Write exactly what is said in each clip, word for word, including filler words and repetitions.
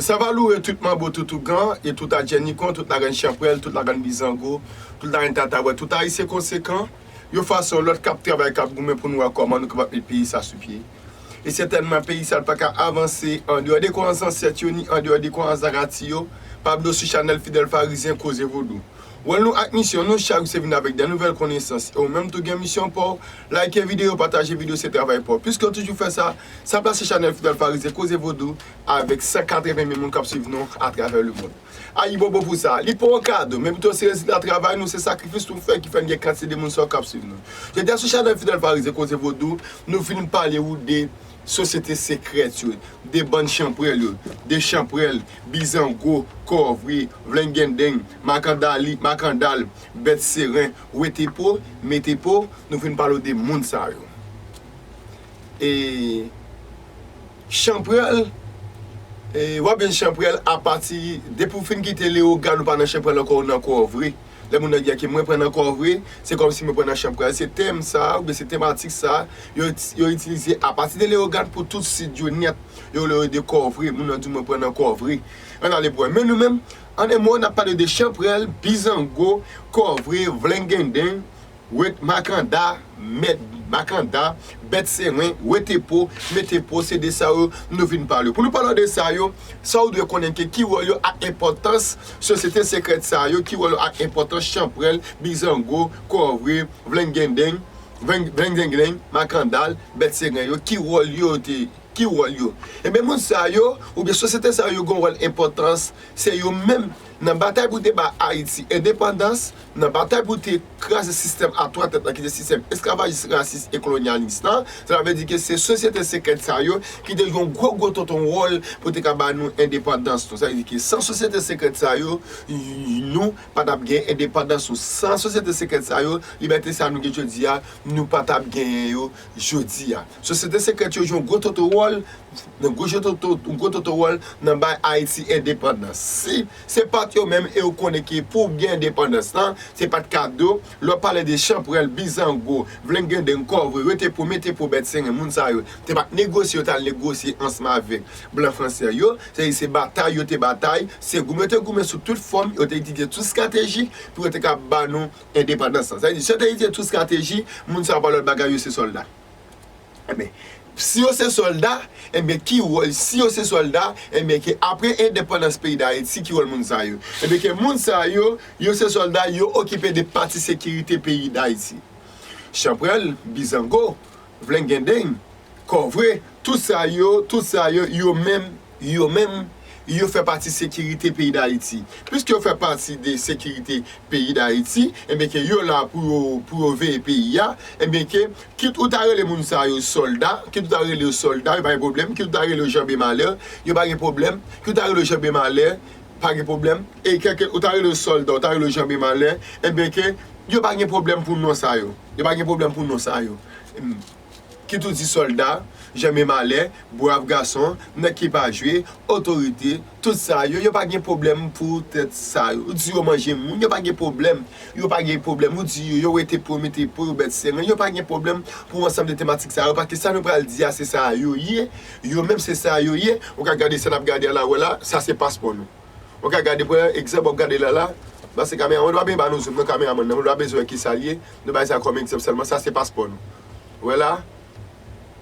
Sa va loure tout manbo, tout ougan, e tout adjènikon, tout larenn chanpwèl, tout larenn bizango, tout larenn tatawèt, tout ayisyen konsekan, yon fason yon lòt k ap travay, k ap goumen pou nou wè kòman nou kapab met peyi sa sou pye. E sètènman, peyi sa pa ka avanse andeyò de kwayans zansèt yo, ni andeyò de kwayans zarati yo. Pa bliye sou chanèl Fidèl Farizyen Koze Vodou. Wòl nou ak misyon nou chak jou se vin avèk de nouvèl konesans. E ou menm tou gen misyon pa w. Like videyo, pataje videyo, se travay pa w. Piske w toujou fè sa, sa plase chanèl Fidèl Farizyen Koze Vodou avèk san katreven mil moun k ap swiv nou atravè lemonn. Ayibobo pou sa. Li pa yon kado, men pito se rezilta travay nou, se sakrifis nou fè ki fè n gen kantite de moun sa yo k ap swiv nou. Jodi a sou chanèl Fidèl Farizyen Koze Vodou, nou vin pale ou de sosyete sekrèt yo, de bann chanpwèl yo, de chanpwèl, bizango, kòvre, vlengenden, makandali, makandal, bèt seren, wete po, mete po, nou vin pale w de moun sa yo. E chanpwèl, e w ap jwenn chanpwèl apati, depi w fin kite Leyogàn, ou pa nan chanpwèl ankò, ou nan kòvre. Lè moun nan di ke mwen pran nan kòvre, se kòmsi mwen pran nan chanpwèl. Se tèm sa, oubyen se tematik sa, yo, yo itilize apati de Leyogàn pou tout sid yo nèt. Yo rele yo de kòvre, moun nan di mwen pran nan kòvre. Ann ale pou wè. Men nou menm, an en mo, n ap pale de chanpwèl, bizango, kòvre, vlengenden, wet makanda, mèt makanda, bèt seren, wete po, mete po, se de sa yo nou vin pale. Pou nou pale de sa yo, sa ou dwe konnen ke ki wòl yo ak enpòtans sosyete sekrèt sa yo, ki wòl yo ak enpòtans chanpwèl, bizango, kòvre, vlengenden, vleng-, vlengdengleng, makandal, bèt seren yo, ki wòl yo te, ki wòl yo. Ebyen, moun sa yo, oubyen sosyete sa yo, gen wòl enpòtans, se yo menm, nan batay pou te ba Ayiti endepandans, nan batay pou te kraze sistèm a twa tèt la, ki te sistèm esklavajis, rasis e kolonyalis lan, sa vle di ke se sosyete sekrèt sa yo ki te jwe yon gwo, gwo tonton wòl pou te ka ba nou endepandans nou. Sa vle di ke san sosyete sekrèt sa yo, nou pa t ap gen endepandans nou. San sosyete sekrèt sa yo, libète sa nou gen jodi a, nou pa t ap genyen yo jodi a. Sosyete sekrèt yo jwe yon gwo tonton wòl, nan gwo tonton, yon gwo tonton wòl nan bay Ayiti endepandans. Si se pa t yo menm, e ou konnen ke pou gen endepandans lan, se pa t kado. Lè w pale de chanpwèl, bizango, vlengenden, kòvre, wete po, mete po, bèt seren, moun sa yo, se pa t negosye yo t al negosye ansanm avèk blan fransè yo. Se, se batay yo te batay, se goumen yo te goumen sou tout fòm, yo te itilize tout estrateji pou yo te ka ba nou endepandans lan. Sa vle di, si yo te itilize tout estrateji, moun sa yo pa lòt bagay, yo se sòlda. Ebyen, si yo se sòlda, ebyen, ki wòl, si yo se sòlda, ebyen, ke apre endepandans peyi Dayiti, ki wòl moun sa yo? Ebyen, ke moun sa yo, yo se sòlda, yo okipe de pati sekirite peyi Dayiti. Chanpwèl, bizango, vlengenden, kòvre, tout sa yo, tout sa yo, yo menm, yo menm, yo fè pati sekirite peyi Dayiti. Piske yo fè pati de sekirite peyi Dayiti, ebyen ke yo la pou yo, pou yo veye peyi a, ebyen ke kit ou ta rele moun sa yo sòlda, kit ou ta rele yo sòlda, yo pa gen pwoblèm, kit ou ta rele yo janbe malè, yo pa gen pwoblèm, kit ou ta rele yo janbe malè, pa gen pwoblèm, e kèlke ou ta rele yo sòlda, ou ta rele yo janbe malè, ebyen ke yo pa gen pwoblèm pou non sa yo. Yo pa gen pwoblèm pou non sa yo. Kit ou di sòlda, janbe malè, brav gason, nèg ki pa jwe, otorite, tout sa yo, yo pa gen pwoblèm pou tèt sa yo. Ou di yo manje moun, yo pa gen pwoblèm. Yo pa gen pwoblèm. Ou di yo, yo wete po, mete po, yo bèt seren, yo pa gen pwoblèm pou ansanm de tematik sa yo, paske sa nou pral di a, se sa yo ye. Yo menm, se sa yo ye. Ou ka gade sa n ap gade a la, wè la, sa se paspò nou. Ou ka gade, pran egzanp, w ap gade la la. Pase kamera, mwen pa bezwen ba nou zoom, non, kameramann nan, mwen pa bezwen wè kisa l ye. Nou bay sa kòm egzanp sèlman, sa se paspò nou. Wè la,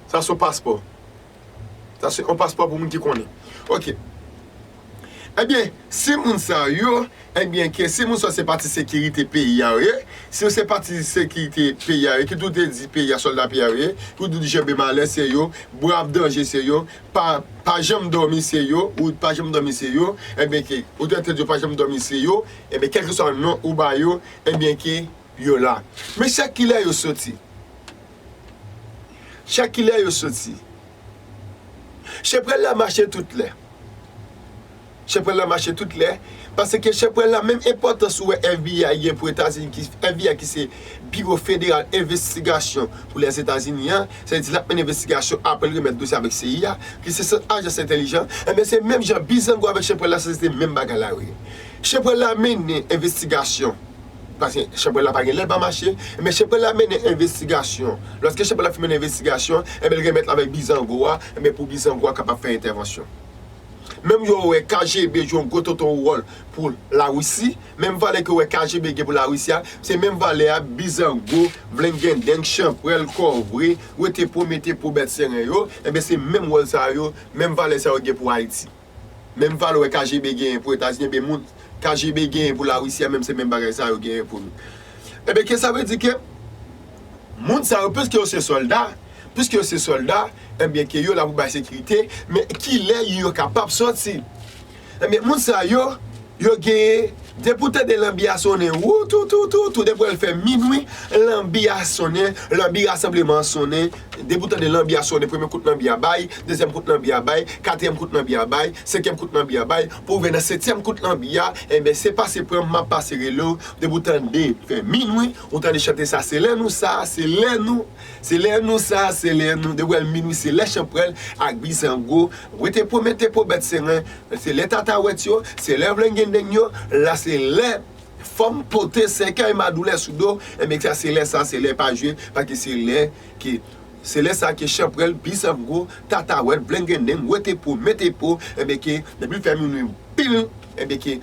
sa se yon paspò. Sa se yon paspò pou moun ki konnen. Ok. Ebyen, si moun sa yo, ebyen, ke si moun sa se pati sekirite peyi a yo ye, si yo se pati sekirite peyi a yo ye, ki tou te di peyi a, sòlda peyi a yo ye, ki tou di janbe malè se yo, brav danje se yo, pa, pa janm dòmi se yo, ou pa janm dòmi se yo, ebyen ke, ou te tande yo pa janm dòmi se yo, ebyen, kèlkeswa non ou ba yo, ebyen ke yo la. Men chak kilè yo soti. Chak kilè yo soti. Chanpwèl la mache tout lè. Chanpwèl la mache tout lè. Paske chanpwèl la, menm enpòtans ou wè F B I gen pou Etazini, ki, F B I ki se Biwo Federal Envestigasyon pou Lèzetazini an, sa vle di l ap mennen envestigasyon apre l remèt dosye avèk C I A, ki se sant ajans entèlijan, enben se menm jan bizango avèk chanpwèl la, se te menm bagay la yo ye. Chanpwèl la mennen envestigasyon. Paske chanpwèl la pa gen lè l pa mache, enben chanpwèl la mennen envestigasyon. Lòske chanpwèl la fin mennen envestigasyon, enben l remèt l avèk bizango a, enben pou bizango a kapab fè entèvansyon. Menm jan w wè K G B jwe yon gwo tonton wòl pou Larisi, menm valè ke w wè K G B gen pou Larisi a, se menm valè a Bizango, Vlengendeng, Chanprèl, Kòvre, Wetepo, Metepo, Bèt Seren yo, enben se menm wòl sa yo, menm valè sa yo gen pou Ayiti. Menm valè w wè K G B genyen pou Etazini, enben moun K G B genyen pou Larisi a, menm se menm bagay sa yo genyen pou nou. Enben ke sa vle di ke moun sa yo, piske yo se sòlda, piske yo se sòlda, enben ke yo la pou bay sekirite, men kilè yo kapab sòti? Enben moun sa yo, yo genyen, depi w tande lanbi a sonnen, wou, tou, tou, tou, tou, depi w wè l fè minwi, lanbi a sonnen, lanbi rasanbleman an sonnen, depi w tande lanbi a sonnen, premye kout lanbi a bay, dezyèm kout lanbi a bay, katriyèm kout lanbi a bay, senkyèm kout lanbi a bay, pou w rive nan setyèm kout lanbi a, enben se pase pran m, m ap pase rele w, depi w tande fè minwi, ou tande chante sa, se lè nou sa, se lè nou, se lè nou sa, se lè nou, depi w wè l minwi, se lè Chanprèl ak Bizango, Wetepo, Metepo, Bèt Seren, se lè Tatawèt yo, se lè Vlengendeng yo, la se lè fanm pote sèkèy madoulè sou do, enben sa se lè sa, se lè pa jwe, paske se lè ke, se lè sa ke Chanprèl, Bizango, Tatawèt, Vlengendeng, Wetepo, Metepo, enben ke, depi l fè minwi pil, enben ke,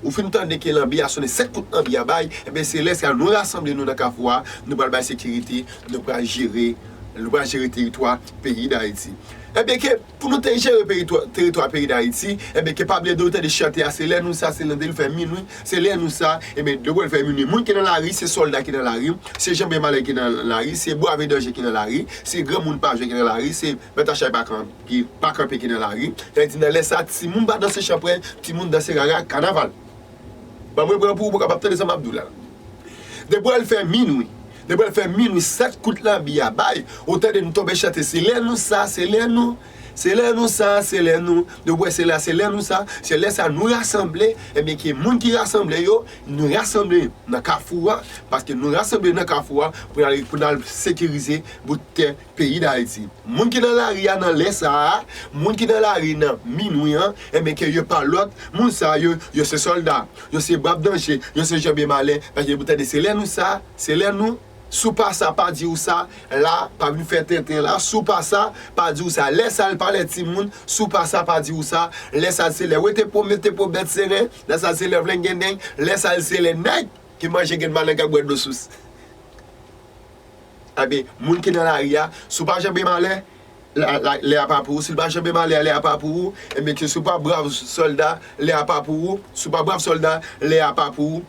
ou fin tande ke lanbi a sonnen, sèt kout lanbi a bay, enben se lè sa nou rasanble nou nan Kafou a, nou pral bay sekirite, nou pral jere, nou pral jere teritwa peyi Dayiti. Enben ke, pou nou te jere peritwa, teritwa peyi Dayiti, enben ke pa bliye depi w tande chante a, se lè nou sa, se lè nou fè minwi, se lè nou sa, enben depi w fè minwi, moun ki nan lari, se sòlda ki nan lari, se Janbe Malè ki nan lari, se Bwave Danje ki nan lari, se granmoun pa jwe ki nan lari, se mèt a chay pa kanpe, pa kanpe ki nan lari. Sa vle di nan lè sa, timoun pa danse Chanprèl, timoun danse rara kanaval. Ban mwen pran pou ou, pou w kapab tande sa m ap di w la. Depi w wè l fè minwi, depi w wè l fè minwi, sèt kout lanbi a bay, ou tande nou tonbe chante, se lè nou sa, se lè nou, se lè nou sa, se lè nou. Depi w wè se la, se lè nou sa, se lè sa nou rasanble, enben ke moun ki rasanble yo, nou rasanble nan Kafou a, paske nou rasanble nan Kafou a pou n al, pou n al sekirize bout tè peyi Dayiti. Moun ki nan lari a nan lè sa a, moun ki nan lari nan minwi an, enben ke yo pa lòt, moun sa yo, yo se sòlda, yo se Bwave Danje, yo se Janbe Malè, paske depi w tande se lè nou sa, se lè nou, si w pa sa, pa di w sa, la, pa vin fè tenten la, si w pa sa, pa di w sa, lè sa l pa lè timoun, si w pa sa, pa di w sa, lè sa se lè Wetepo, Metepo, Bèt Seren, lè sa se lè Vlengendeng, lè sa se lè nèg ki manje grenn maleng ak bwè dlo sous. Enben, moun ki nan lari a, si w pa Janbe Malè, la, la, lè a pa pou ou. Si l pa Janbe Malè, lè a pa pou ou. Enben, ke si w pa brav sòlda, lè a pa pou ou. Si w pa brav sòlda, lè a pa pou ou.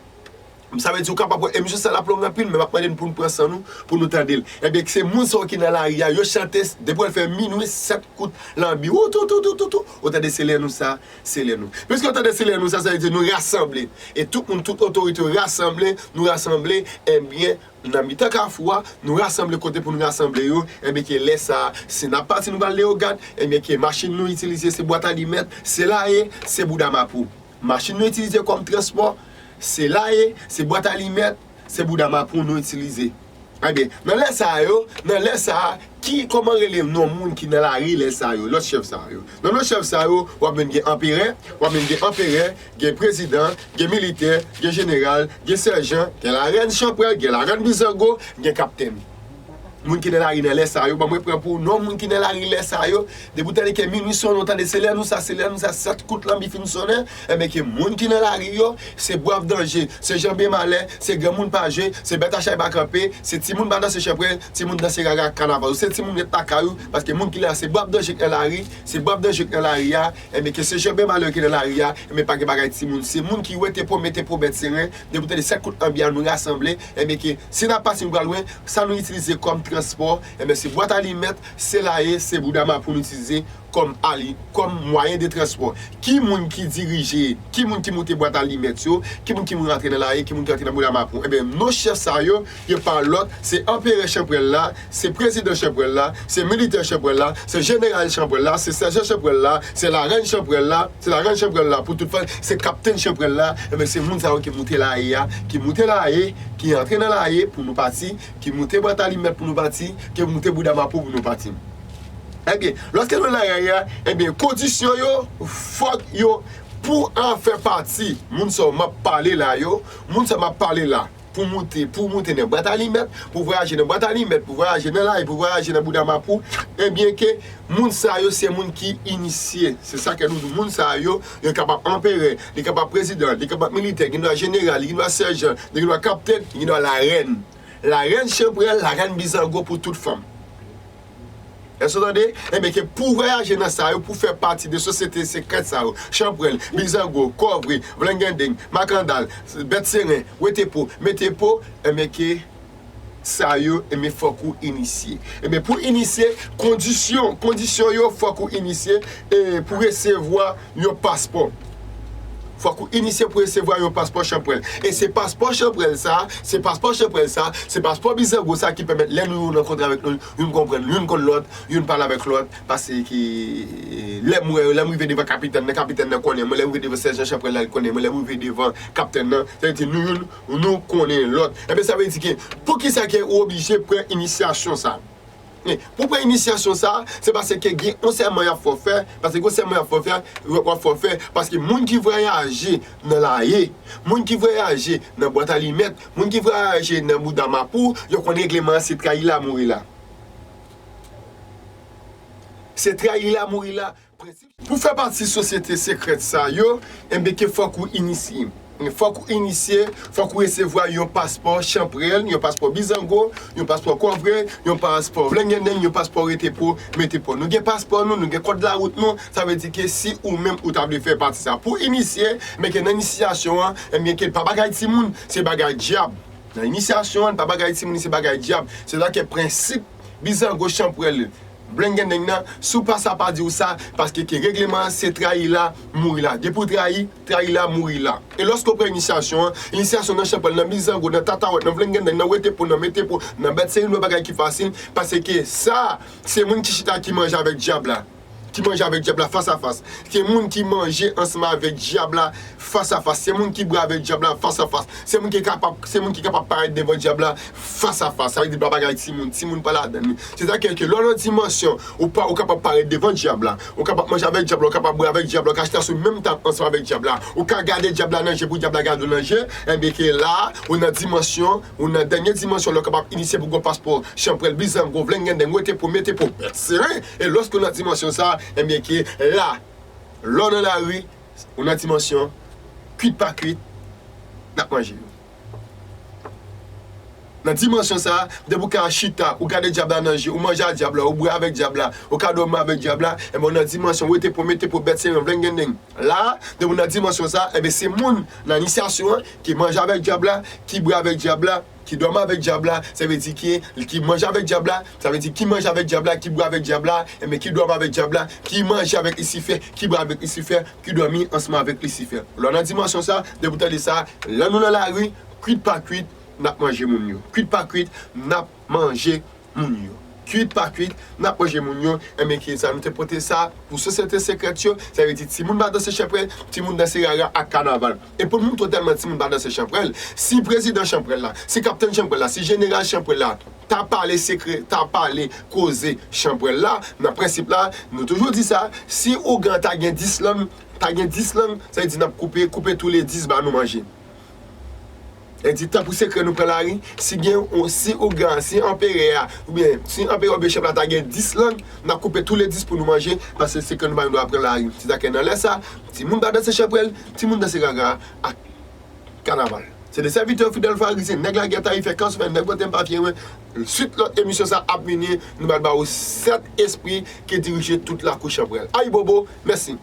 Sa vle di, ou kapab wè emisyon sa l ap long anpil, men m ap mande n pou n pran san nou, pou nou tande l. Enben, se moun sa yo ki nan lari a, yo chante, depi w wè l fè minwi, sèt kout lanbi, ou tou, tou, tou, tou, tou, ou tande se lè nou sa, se lè nou. Piske ou tande se lè nou sa, sa vle di nou rasanble. E tout moun, tout otorite yo rasanble, nou rasanble, enben, nan mitan Kafou a, nou rasanble kote pou nou rasanble yo, enben ke lè sa a, si n ap pati nou pral Leyogàn, enben ke machin nou itilize se bwat alimèt, se laye, se bouda mapou. Machin nou itilize kòm transpò, se laye, se bwat alimèt, se bouda mapou nou itilize. Enben, nan lè sa a yo, nan lè sa a, ki, kòman rele non moun ki nan lari lè sa a yo, lòt chèf sa a yo? Nan non chèf sa a yo, w ap jwenn gen anperè, w ap jwenn gen anperè, gen prezidan, gen militè, gen jeneral, gen sèjan, gen larèn Chanprèl, gen larèn Bizango, gen kaptenn. Moun ki nan lari nan lè sa a yo, ban mwen pran pou non moun ki nan lari lè sa a yo. Depi w tande ke minwi sonnen, w tande se lè nou sa, se lè nou sa, sèt kout lanbi fin sonnen, enben ke moun ki nan lari yo, se Bwave Danje, se Janbe Malè, se granmoun pa jwe, se bèt a chay pa kanpe, se timoun pa danse Chanprèl, timoun danse rara kanaval. Ou se timoun ret lakay ou, paske moun ki la, se Bwave Danje k nan lari, se Bwave Danje k nan lari a, enben ke se Janbe Malè ki nan lari a, enben pa gen bagay timoun. Se moun ki Wetepo, Metepo, Bèt Seren, depi w tande sèt kout lanbi a nou rasanble, enben ke si n ap pase nou pral lwen, sa nou itilize kòm transpò, enben se bwat alimèt, se laye, se bouda mapou nou itilize kòm ali, kòm mwayen de transpò. Ki moun ki dirije, ki moun ki moute bwat alimèt yo, ki moun ki rantre nan laye, ki moun ki rantre nan bouda mapou? Enben, non chèf sa yo, yo pa lòt, se anperè Chanprèl la, se prezidan Chanprèl la, se militè Chanprèl la, se jeneral Chanprèl la, se sèjan Chanprèl la, se larèn Chanprèl la, se larèn Chanprèl la, pou tout fwa, se kaptenn Chanprèl la, enben, se moun sa yo ki moute laye a, ki moute laye, ki antre nan laye pou nou pati, ki moute bwat alimèt pou nou pati, ki moute bouda mapou pou nou pati. Ebyen, lòske nou nan lari a, ebyen, kondisyon yo, fòk yo, pou an fè pati, moun sa yo m ap pale la yo, moun sa yo m ap pale la, pou moute, pou moute nan bwat alimèt, pou vwayaje nan bwat alimèt, pou vwayaje nan lari, pou vwayaje nan bouda mapou, ebyen ke moun sa yo se moun ki inisye. Se sa ke nou di, moun sa yo, yo kapab anperè, li kapab prezidan, li kapab militè, li gen dwa jeneral, li gen dwa sèjan, li gen dwa kaptenn, li gen dwa larèn. Larèn chanpwèl, larèn bizango pou tout fanm. Èske w tande? Ebyen, ke pou vwayaje nan sa yo, pou fè pati de sosyete sekrèt sa yo, chanpwèl, bizango, kòvre, vlengenden, makandal, bèt seren, wetepo, metepo, ebyen, ke sa yo, ebyen, fòk ou inisye. Ebyen, pou inisye, kondisyon, kondisyon yo, fòk ou inisye, e pou resevwa yon paspò. Fòk ou inisye pou resevwa yon paspò chanpwèl. E se paspò chanpwèl sa, se paspò chanpwèl sa, se paspò bizango sa ki pèmèt lè nou youn rankontre avèk nou, youn konprann, youn konn lòt, youn pale avèk lòt, paske lè m wè, lè m rive devan kapitèn nan, kapitèn nan konnen mwen, lè m rive devan sèjan chanpwèl la, li konnen mwen, lè m rive devan kaptèn nan, sa vle di nou youn, nou konnen lòt. Ebyen, sa vle di ke, poukisa ke ou oblije pran inisyasyon sa? Pou pran inisyasyon sa, se paske gen yon sèman y ap fè w fè, paske gen yon sèman y ap fè w fè, w ap fè w fè, paske moun ki vwayaje nan lari, moun ki vwayaje nan bwat alimèt, moun ki vwayaje nan bouda mapou, yo konn regleman an, se trayi la mouri la. Se trayi la mouri la. Prensip, pou fè pati sosyete sekrèt sa yo, enben ke fòk ou inisye. Fòk ou inisye, fòk ou resevwa yon paspò chanpwèl, yon paspò bizango, yon paspò kòvre, yon paspò vlengenden, yon paspò retepo, metepo. Nou gen paspò nou, nou gen kòd lawout nou, sa vle di ke si ou menm ou ta vle fè pati sa. Pou inisye, men ke nan inisyasyon an, enben ke pa bagay timoun, se bagay dyab. Nan inisyasyon an, pa bagay timoun, se bagay dyab. Se la ke prensip bizango chanpwèl vlengenden nan, si w pa sa pa di w sa, paske ke regleman an se trayi la, mouri la. Depi w trayi, trayi la, mouri la. E lòske w pran inisyasyon an, inisyasyon nan chanpwèl, nan bizango, nan tatawèt, nan vlengenden, nan wetepo, nan metepo, nan bèt seren, yon bagay ki fasil, paske sa, se moun ki chita ki manje avèk dyab la. Ki manje avèk dyab la fas a fas. Se moun ki manje ansanm avèk dyab la fas a fas. Se moun ki bwè avèk dyab la fas a fas. Se moun ki kapab, se moun ki kapab parèt devan dyab la fas a fas. Sa vle di pa bagay timoun. Timoun pa ladan li. Se sa ke, ke lè w nan dimansyon, ou pa, ou kapab parèt devan dyab la. Ou kapab manje avèk dyab la, ou kapab bwè avèk dyab la, ou ka chita sou menm tab ansanm avèk dyab la. Ou ka gade dyab la nan je pou dyab la gade w nan je. Enben ke la, ou nan dimansyon, ou nan dènye dimansyon, lè w kapab inisye pou gwo paspò, chanpwèl, bizango, vlengenden, wetepo, metepo, bèt seren. E lòske w nan dimansyon sa, enben ke la, lè w nan lari, ou nan dimansyon, kwit pa kwit, n ap manje yo. Nan dimansyon sa, depi w ka chita, ou gade dyab la nan je, ou manje a dyab la, ou bwè avèk dyab la, ou ka dòmi avèk dyab la, enben w nan dimansyon, wetepo, metepo, bèt seren, vlengenden. La, depi w nan dimansyon sa, enben se moun nan inisyasyon an ki manje avèk dyab la, ki bwè avèk dyab la, ki dòmi avèk dyab la, sa vle di ki, ki manje avèk dyab la, sa vle di ki manje avèk dyab la, ki bwè avèk dyab la, enben ki dòmi avèk dyab la, ki manje avèk Lisifè, ki bwè avèk Lisifè, ki dòmi ansanm avèk Lisifè. Lè w nan dimansyon sa, depi w tande sa, lè nou nan lari, kwit pa kwit, n ap manje moun yo. Kwit pa kwit, n ap manje moun yo. Kwit pa kwit, n ap manje moun yo. Enben ki sa, nou te pote sa pou sosyete sekrèt yo. Sa vle di timoun pa danse chanpwèl, timoun danse rara ak kanaval. E pou nou, totalman timoun pa danse chanpwèl. Si prezidan chanpwèl la, si kaptenn chanpwèl la, si jeneral chanpwèl la, ta pale sekrè, ta pale koze chanpwèl la, nan prensip la, nou toujou di sa, si ougan ta gen dis lang, ta gen dis lang, sa vle di n ap koupe, koupe tou le dis ba nou manje. E di, tan pou sekrè nou pran lari, si gen, si ougan, si anperè a, oubyen si anperè oubyen chèf la ta gen dis lang, n ap koupe tou le dis pou nou manje, paske sekrè nou pa gen dwa pran lari. Se sa ke nan lè sa, timoun pa danse chanpwèl, timoun danse rara ak kanaval. Se de sèvitè fidèl Farizyen, nèg lagè tayifè, kansouvè, nèg pote m papye mwen. Swit lòt emisyon sa ap vini, nou pral ba ou sèt espri ki dirije tout lakou chanpwèl. Ayibobo, mèsi.